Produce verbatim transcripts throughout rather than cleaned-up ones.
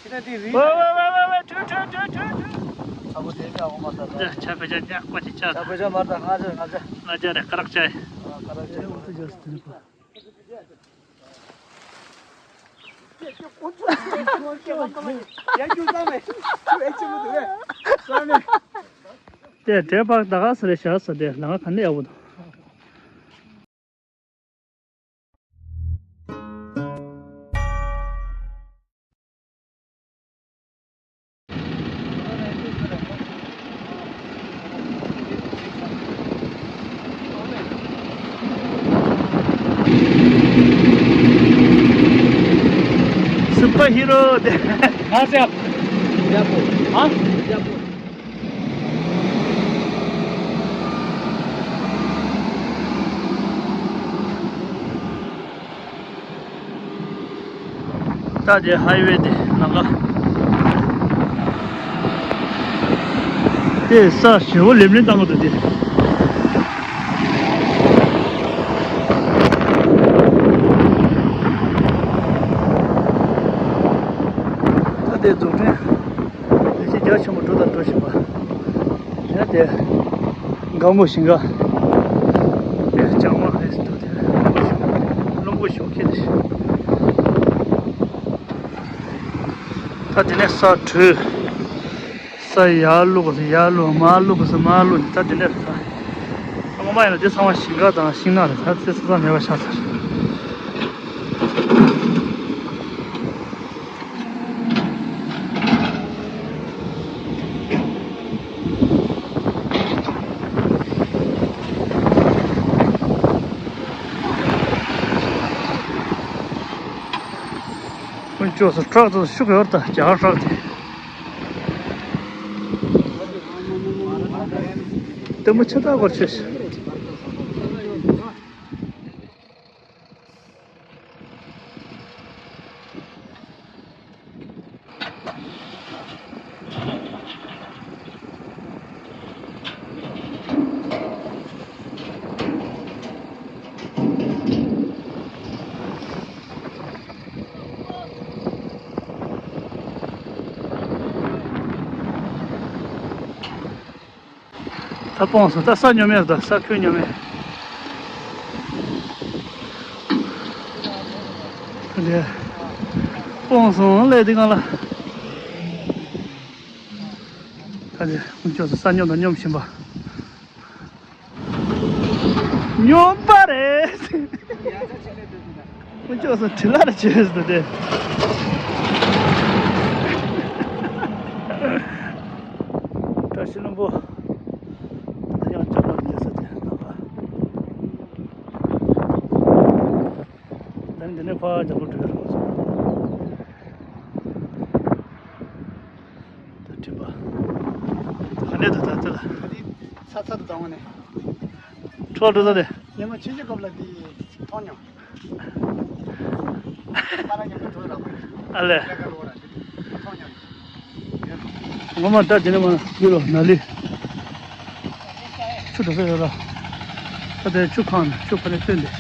ཝེ་ཝེ་ཝེ་ཝེ་ཝེ། ཁྲུ་ཁྲུ་ཁྲུ་ཁྲུ། ཨ་ཁུ་དེ་ནས་ཨ་ཁུ་མ་ད་ད། ཇ་ཆ་པེ་ཇ་ཉག་པ་ཅིག་ཆ། ཆ་པེ་ཇ་མ་ད་ང་ཇ་ང་ཇ། ང་ཇ་རེ་ཀ་རག་ཅ། ཨ་ཀ་རག་ཅ། ཨོ་ཏོ་ཇ་སི་ཏི་ནི་པ། དེ་དྲེད་པ་ད་ག་ས་རེད་བཞག་ས་དེ་ལ་ང་ག་ནས་ཡག་པོ་འདུག་སུ་པར་ཧི་རོ་དེ། ང་ཟེར། རྒྱལ་པོ། ཧ། རྒྱལ་པོ། ད་དེ་ཧའི་ཝེ་དེ་ལམ་ཁ། དེ་ས་ཞེ་པོ་ལེབ་ལེབ་བཏང་གི་འདུག་དེ། ད་དེ་རྫོགས་ཕྲེང་། ལས་བྱེད་རྒྱ་ཆེན་པོ་འགྲོ་དང་འགྲོ་བཞིན་པ། ཡ་དེ། སྒང་མོ་ཞིང་ཁ། དེ་ལྕང་མ་ཧེ་སི་ཏུ་དེ་རླུང་བུ་ཞོག་ཁྱེར་ཏེ། ད་དེ་ནས་ས་དྲོས། ས་ཡར་བླུགས་གོ་ས་ཡར་བླུགས། མར་བླུགས་གོ་ས་མར་བླུགས། ད་དེ་འདྲ་རེད་ད། ངོ་མ་ཡིན་ན་དེ་ཚང་མ་ཞིང་ཁ་དང་ཤིང་ནགས་རེད་ད། དེ་ས་ས་མེད་པ་ཆགས་ཚར། དཀོན་མཆོག་གསུམ། ཊརག་ཚོ་ཤུགས་ཡོད་ད། རྒྱ་གར་ཊརག་དེ། ལྟད་མོ་ཆེ་ད་སྐོར་ཆེ་ཞིག་ད་སྤུངས་སོང་། ད་ས་སྙོམས་མེད་ད། ས་ཁོད་སྙོམས་མེད། ད་དེ་སྤུངས་སོང་ལས་དེ་གང་ལ། ད་དེ་དཀོན་མཆོག་གསུམ། ས་སྙོམས་དང་སྙོམས་བཞིན་པ། སྙོམས་པ་རེད། དཀོན་མཆོག་གསུམ། དྲི་ལ་རེ་བྱོས་སུ་དེ། བཀྲ་ཤིས་ལྷུན་པོ། ད་ཡང་ལྕགས་ལོག་རྒྱག་ས་དེ་ལ་བ། ད་ནི་འདི་ནས་ཕར་ལྕགས་ལོག་འགྲོ་ཡ་རེད་མ་སོང་། ད་ཁྲིམས་པ། ད་ག་ནས་ད་ད་ལྟ་ལ། ད་ནི་ཚ་ཚ་དུ་བཏང་བ་ནས། འཕྲོ་འགྲོ་ས་དེ། ཉི་མ་ཆུ་ཆུ་སྐབས་ལ་འདི་མཐོང་མྱོང་། པ་ར་ཉམས་འགྲོ་ར་བ། ཨ་ལས། ལས་ཀ་ལོ་ར་འདི་མཐོང་མྱོང་། ངོ་མ་ད་དེ་ནས་མ་ཡོད་རོ་ན་ལི། ཆུ་འགྲོ་ས་ཡོད་ར། ད་དེ་ཆུ་ཁང་ནས་ཆུ་ཁ་ནས་བཏོན་ཏེ།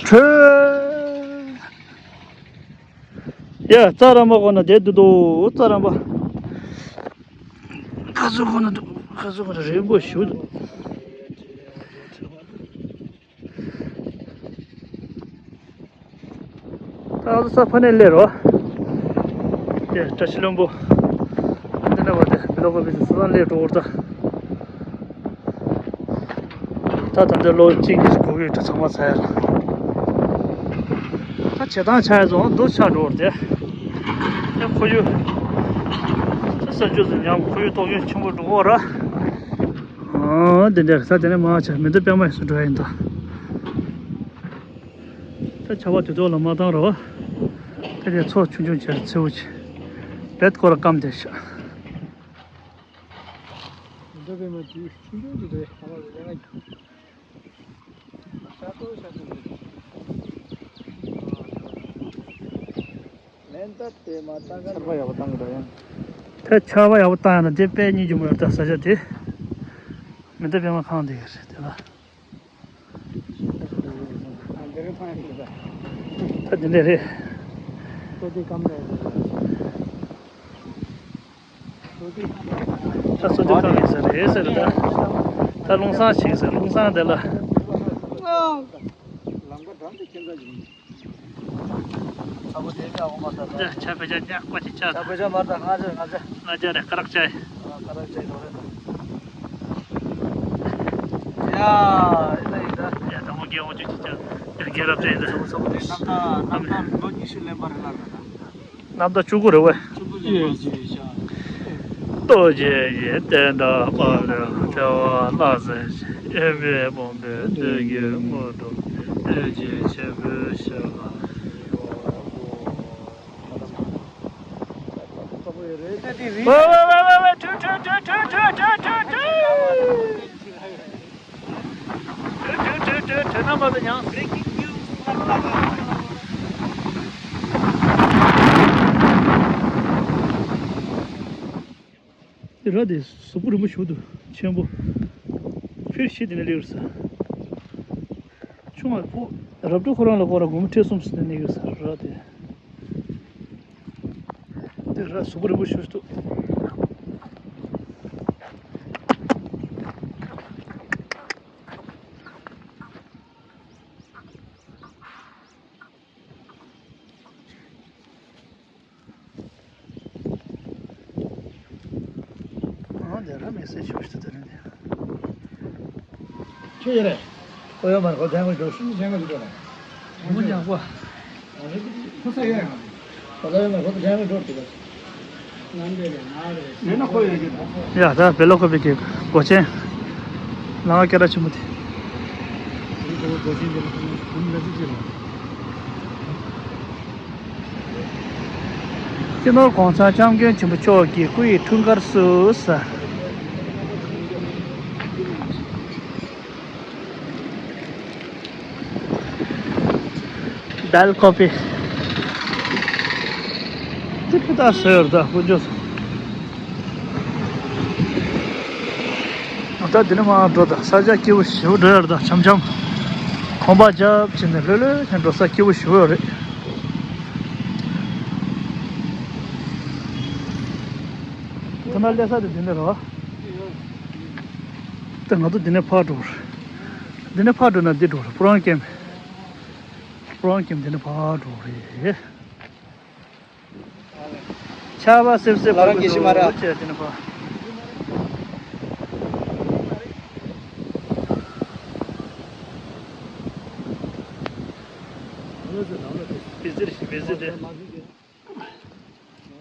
ཁྲོད། ཡ། རྩྭ་ར་མ་གོ་ན་དེ་འདུག་དོ། རྩྭ་ར་མ། ཁ་སུ་གོ་ན་འདུག་ཁ་སུ་གོ་ན་རིང་པོ་ཞུ་འདུག་ད་ང་ཚོ་ས་ཕ་ནས་སླེབས་རོ། དེ་བཀྲ་ཤིས་ལྷུན་པོ། འདི་ནས་བ་དེ་བི་ལོག་པ་བི་ས་ས་སླེབས་འགྲོ་བར་ད། ད་ད་ལྟ་ལོ་གཅིག་གཉིས་སུ་གོ་གི་ད་ཚང་མ་ཚ་ཡ་ལ། ད་བྱེ་ཐང་ཆགས་ཡ་ཚོ་འདུ་ཆགས་འགྲོ་བར་དེ། དེ་ཁོར་ཡུག་ད་ས་ཆུ་ཚོད་ཉམས། ཁོར་ཡུག་དོག་ཡོན་ཆེན་པོ་འགྲོ་བར། ཨ་དེ་འདྲ་ས་དེ་ནས་མ་ཆ་མི་འདུག་པད་མ་ཡིན་སུ་འགྲོ་ཡིན་ད། ད་ཆར་པ་དུས་ཐོག་ལ་མ་བཏང་རོགས། ད་དེ་མཚོ་ཆུང་ཆུང་བྱས་མཚེའུ་ཆེ། བེད་སྐོར་སྐམ་དེ་ཤ། འདི་པད་མ་དུས་ཆུང་ཆུང་ཅིག་རེད། ཤ་ཏོ་ཤ་ཏོ་རེད། ལན་ད་དེ་མ་བཏང་ག་ཆར་པ་ཡག་པོ་བཏང་གི་འདུག་ཡང་། ད་ཆར་པ་ཡག་པོ་བཏང་ཡ་ན་དེ་པད་ཉིད་ཀྱི་མོ་ཡོད་ད་ས་ཆ་དེ། མི་འདི་པད་མ་ཁང་དེ་ག་རེད་དེ་ལ། ད་དེ་འདྲས་རེད། ད་སོ་དེ་གང་ཡིན་ཟེར་རེད་ཟེར་ད། ད་རླུང་སྲང་ཞིག་ཟེར། རླུང་སྲང་དེ་ལ། ལམ་ཁ་འགྲམ་དུ་ཁྱེད་ཚ་ཞིག་ཡིན། ཚ་པོ་དེ་ཉག་འོ་མ་ཟ་ད། ཆ་བེ་ཆ་ཉག་པ་ཅིག་ཆ། ཚ་པོ་ཆ་མར་ད་ང་ཅག་ང་ཅག་ང་ཅག་རེད། ཀ་རག་ཅག་ཨ་ཀ་རག་ཅག་ཡོད་རེད་ད། ཡ་ཨེ་ད་ཡིན་ད། ཡ་དང་པོ་རྒན་འོ་ཅུ་ཅིག་ཆ། ཡ་རྒན་རབ་ཅག་ཡིན་ད། ཚ་པོ་ཚ་པོ་དེ་གནམ་ཐང་གནམ་ཐང་ལོ་ཉི་ཤུ་ལོན་པ་རེད་ལ་ད། གནམ་ཟླ་བཅུ་དགུ་རེད་བས། ཆུ་བོ་ལས་མར་བརྗོད་བྱ། ལྟོ་འགྱེད་ཀྱི་བསྟན་དགྲ་དཔའ་རུ་ཐལ་བ་བརླག་ཟིན་ཞིང་། གཡོན་པས་སྤོང་པའི་བདུད་ཀྱི་དངོས་གྲུབ་བདེ་སྐྱིད་ཆེན་པོའི་ཞབས་ལ། ཝེ་ཝེ་ཝེ་ཝེ་ཝེ། ཁྲུ་ཁྲུ་ཁྲུ། ཁྲུ་ཁྲུ་ཁྲུ། ཁྲུ་ཁྲུ་ཁྲུ། ཁྲུ་ཁྲུ་ཁྲུ། ཁྲུ་ཁྲུ་ཁྲུ་རྣམ་པ་ཚོ་ཉང་། འདི་ར་དེ་གཟུགས་པོ་རིན་པོ་ཞིག་འདུག་ཆེན་པོ། ཕིར་ཤི་དེ་ནས་སླེབས་ས། ཆུང་བ་ཕོ། རབ་ཏུ་ཁོ་རང་ལ་ཁོ་ར་སྒོར་མོ་ཁྲི་གསུམ་ཙམ་དེ་ནས་ཡོད་ས་ར་དེ། དེ་ར་གཟུགས་པོ་རིན་པོ་ཞིག་འདུག་ཨ་ལས་ར་མེད་ཟེར་ཞུ་ཞུ་དེ་རིང་དེ། ཁྱོད་ཡོད་རེད། ཁོ་ཡོད་མ་རེད། ཁོ་ལྷན་དུ་འགྲོ། ཤུལ་ལྷན་དུ་འགྲོ་རེད། ཁོ་ཡོད་མ་རེད། ཁོ་ལྷན་དུ་འགྲོ་དེ། ཡ་ད་བེ་ལོ་ཀོ་པི་གི་སྒོ་ཆེན། ལ་ང་སྐད་གྲགས་ཆེན་པོ་དེ། སྤྱི་ནོར་གོང་ས་སྐྱབས་མགོན་ཆེན་པོ་མཆོག་གི་སྐུ་ཡི་འཁྲུངས་སྐར་བསུ་ས། བེལ་ཀོ་པི། ཏི་ཕི་ད་ཟེར་ད་དཀོན་མཆོག་ད་འདི་ནས་མར་འགྲོ་ད། ས་ཆ་སྐྱིད་པོ་ཞེ་པོ་འགྲོ་ཡོད་རེད་ད། འཆམ་འཆམ། གོམ་པ་རྒྱབ་བྱས་ནས་ལྷོད་ལྷོད་བྱས་འགྲོ་ས་སྐྱིད་པོ་ཞེ་པོ་ཡོད་རེད། ཐ་ན་སླེབས་ས་དེ་འདི་ནས་རེད་བ། ད་ང་ཚོ་འདི་ནས་ཕར་འགྲོ་རེད། འདི་ནས་ཕར་འགྲོ་ན་འདི་འགྲོ་རེད། པུ་རང་ཀེམ། པུ་རང་ཀེམ་འདི་ནས་ཕར་འགྲོ་རེད། ཆར་པ་སིབ་སིབ། ང་རང་གི་ཤི་མ་ར། བྱས་དེ་ནས་ཕར། བི་ཟི་རེད། བི་ཟི་རེད།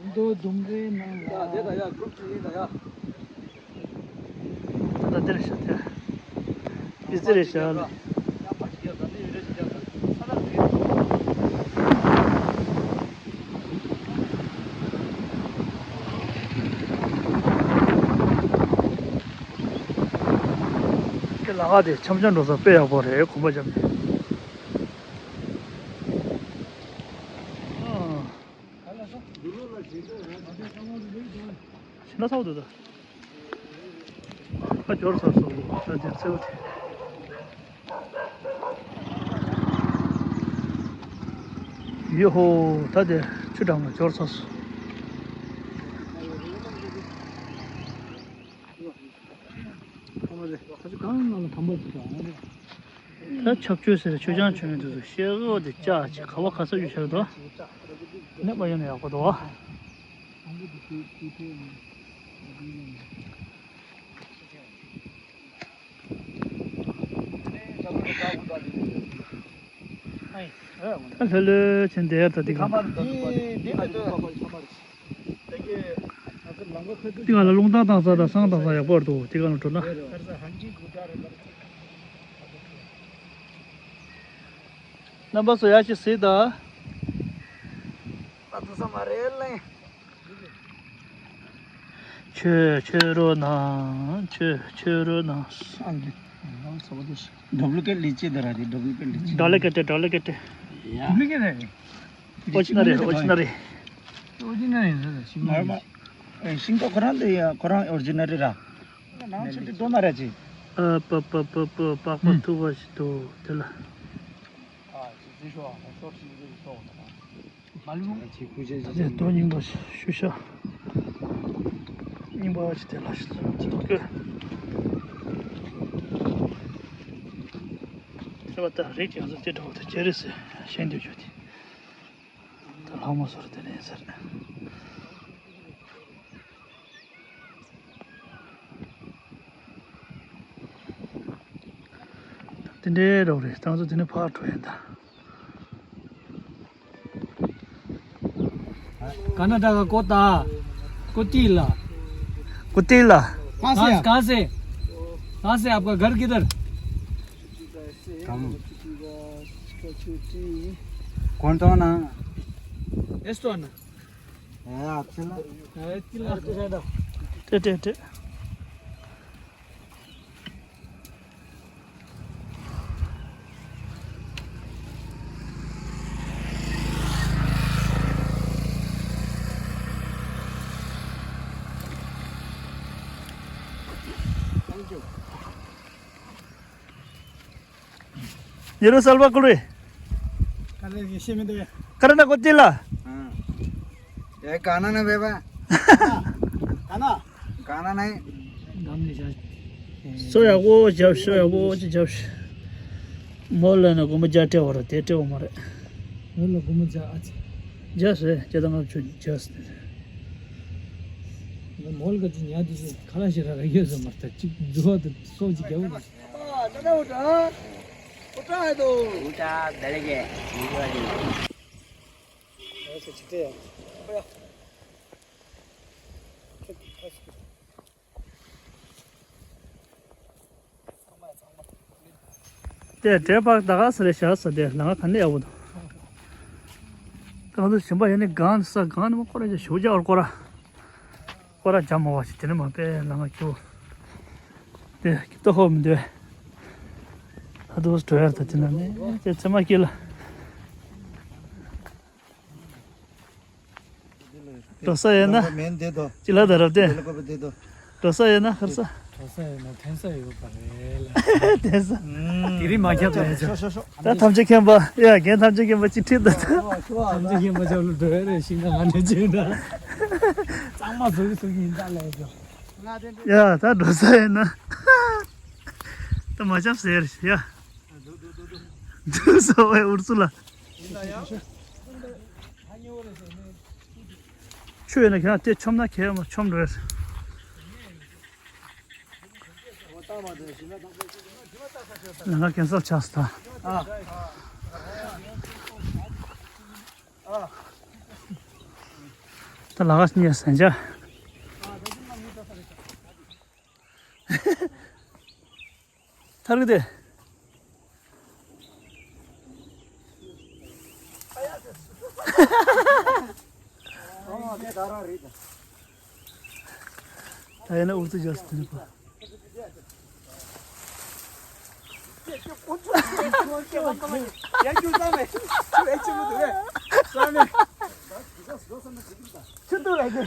མདོ་ལྡུམ་རའི་ནང་ལ། ད་དེ་ད་ཡ་གུབ་ཀྱི་ཡིན་ད་ཡ། ད་དེ་རེད་ཤག་དེ། བི་ཟི་རེད་ཤག་ལ། དེ་ལ་ཨ་དེ་འཆམ་འཆམ་འགྲོ་ས་དཔེ་ཡག་པོ་རེད། གོམ་པ་བརྒྱབ་ནས། ཨ། ཕྱི་ན་ཚ་བོ་འདུག་ད། ཨ་འབྱོར་ཚར་སོང་། ད་དེ་ཚེའུ་དེ། ཡོ་ཧོ། ད་དེ་ཆུ་འགྲམ་ལ་འབྱོར་ཚར་སོང་། ད་ཆབ་ཆུ་ཟེར་ཆུ་བྱང་ཆུ་མིན་དུས་སུ་ཤེལ་སྒོ་དེ་བཅག་ཅིག་ག་བ་ག་ས་ཡོད་ཤར་དོ། ནད་པ་ཡོང་ན་ཡག་པོ་འདུག་བ། ད་ལྷོད་ལྷོད་ཕྱིན་བསྡད་ད་འདི་ག། དེ་ག་ལ་རླུང་ཐང་བཏང་ས་དང་བསང་བཏང་ས་ཡག་པོ་རེད་འདུག་དེ་ག་ལ་འགྲོ་ན། རྣམ་པ་ཚོ་ཡར་ཅིག་གཟིགས་དང་། ད་དུ་ས་མ་རེད་ལེ། ཆོས་ཆོས་རོ་ན། ཆོས་ཆོས་རོ་ན། ཨ་ལེ། ཨ་ལེ། ཌུབ་ལི་ཀེ་ཊི་ལི་ཅི་དེ་ར་རེད། ཌུབ་ལི་ཀེ་ཊི་ལི་ཅི། ཌུབ་ལི་ཀེ་ཊི། ཌུབ་ལི་ཀེ་ཊི། ཌུབ་ལི་ཀེ་ཊི་རེད། ཨོ་ཇི་ནལ་རེད། ཨོ་ཇི་ནལ་རེད། ཨོ་ཇི་ནལ་རེད། ཤིང་ཏོག་ཁོ་རང་དེ་ཁོ་རང་ཨོ་ཇི་ནལ་རེད་ར། ནང་ཆེན་དེ་འགྲོ་མ་རེད་ཅི། ཨ་པ་པ་པ་པ། པགས་པ་མཐུག་པ་ཞིག་འདུག་དེ་ལ། ཨ་ཅི་ དེ་དོ་རྙིང་པ་ཤུ་ཤ་རྙིང་པ་ཅི་དེ་ལ་ཤི་ཚུགས་ཀི། དེ་བ་ད་རིགས་ཀྱང་ཟེར་དེ་འགྲོ་དེ་ཅེ་རེ་སེ་ཤེས་འདོད་རྒྱུ་དེ། ད་ལྷག་མ་སོར་དེ་ནས་ཟེར། དེ་འདྲའི་རོགས་རེད། ཏང་ཚོ་དེ་ནས་ཕར་འགྲོ་ཡིན་ད། कर्नाटक का कोता। कोटिला। कुटिला। कहाँ से? कहाँ से? कहाँ से? आपका घर किधर? कम। कौन तो ना? एस्तो ना। ए, अच्छी ला। ए, अच्छी ला। टे, टे, टे। Yeru salva kuri. Kare ye shimi de. Kare na kotila. हाँ। ये गाना ना बेबा। गाना। गाना नहीं। गाना नहीं। So ya go jab so ya go jab. Mola na gumba jate ora te te omare. Mola gumba ja ach. Just eh, jada ngap chu just. Mol ka jinya di khala shira ra yo so masta chik jo de so ji gyo. ಊಟ ಬೆಳಗ್ಗೆ. དེ་འདྲའི་བར་ད་ག་ས་རེ་བཞག་ས་དེ་ལང་ང་ག་ནས་ཡག་པོ་འདུག་ད་ང་ཚོ་ཞིམ་པ་ཡོད་ནི་གང་ས་གང་ནས་མ་ཁོ་ར་ཞིག་ཞུགས་རྒྱག་བར་ཁོ་ར། སྐོར་ར་རྒྱབ་མ་བ་ཞིག་དེ་ནས་མ་དཔེ་ལ་ང་ཁྱོད། དེ་ཁྱི་ཏོ་ཧོ་མི་འདུག་ད་དུ་བྲོ་ཡར་ད་དེ་ན་ནས་དེ་ཚེ་མ་སྐྱིད་ལ། འགྲོ་ས་ཡོད་ན། མེན་དེ་དོ། ཅི་ལ་ད་རབ་དེ། དེ་ལ་ཀོ་པ་དེ་དོ། འགྲོ་ས་ཡོད་ན་ཁར་ས། འགྲོ་ས་ཡོད་ན་འཐེན་ས་ཡོད་པ་རེད་ལ། འཐེན་ས། དེ་རིང་མ་ཁྱབ་ལ་ཡ། ཤོ་ཤོ་ཤོ། ད་ཐམས་ཅད་མཁྱེན་པ། ཡ་རྒན་ཐམས་ཅད་མཁྱེན་པ་ཅི་ཁྲིད་ད་ད། ཐམས་ཅད་མཁྱེན་པ་ཅག་ལ་འགྲོ་ཡ་རེད་ཤིང་ད་ང་འདྲ་ཅིག་ད། གཙང་མ་བཟོ་གི་བཟོ་གི་ཡིན་ད་ལས་ཀྱང་། ཡ་ད་འགྲོ་ས་ཡོད་ན། ད་མ་ཁྱབ་ཟེར་ཡ། འདུག་སོ་བའི་ཨུར་ཚུ་ལ། ཆུ་ཡོད་ན་ཁྱེད་རང་དེ་མཆོང་ན་ཁྱེད་མ་མཆོང་འགྲོ་ཡ། ལ་ང་ཀན་སལ་ཆགས་སོང་ད། ད་ལ་ང་སྙེ་སན་ཅག་ཐར་གི་དེ། ད་ཡིན་ན་ཨུ་ཚུགས་རྒྱག་སྲིད་དེ་ནི་པ། ཆུ་འདུག་ལ་གི་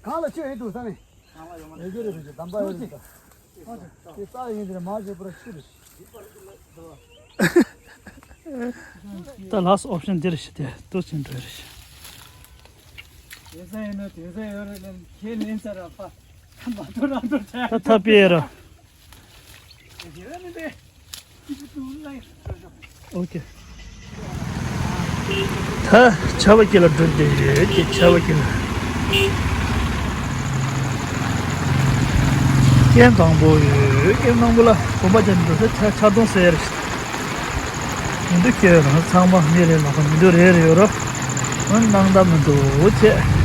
གང་ལ་ཆུ་ཡིན་འདུག་བསམ་མེད། ད་ལགས་ཨོབ་ཤན་འདིར་ཞི་དེ་ཏོ་ཅིན་འགྲོ་རེ་ཞི། དེ་ས་ཡིན་ན་དེ་ས་ཡོད་རེད་ལན་ཁས་ལེན་ས་ར་པ་མ་ཐོ་རང་འགྲོ་ཆ་ད་ཐ་པི་ཡེ་ར། དེ་ར་ནི་དེ། ཨོ་ཀེ། ད་ཆར་པ་དཀྱིལ་ལ་འགྲོ་བསྡད་ཡོད་ཀྱི་ཆར་པ་དཀྱིལ་ལ། ཀེམ་དང་པོ་ཡོད། ཀེམ་དང་པོ་ལ་གོམ་པ་རྒྱབ་འགྲོ་ས་ཆ་ཆ་གདོང་ཟེར། མི་འདུག་ཁྱེད་རང་ཚང་མ་མི་རེ་ལ་མི་འདུག་རེ་རེ་ཡོད་རོ། སྣང་དག་མི་འདུག་ཁྱེད།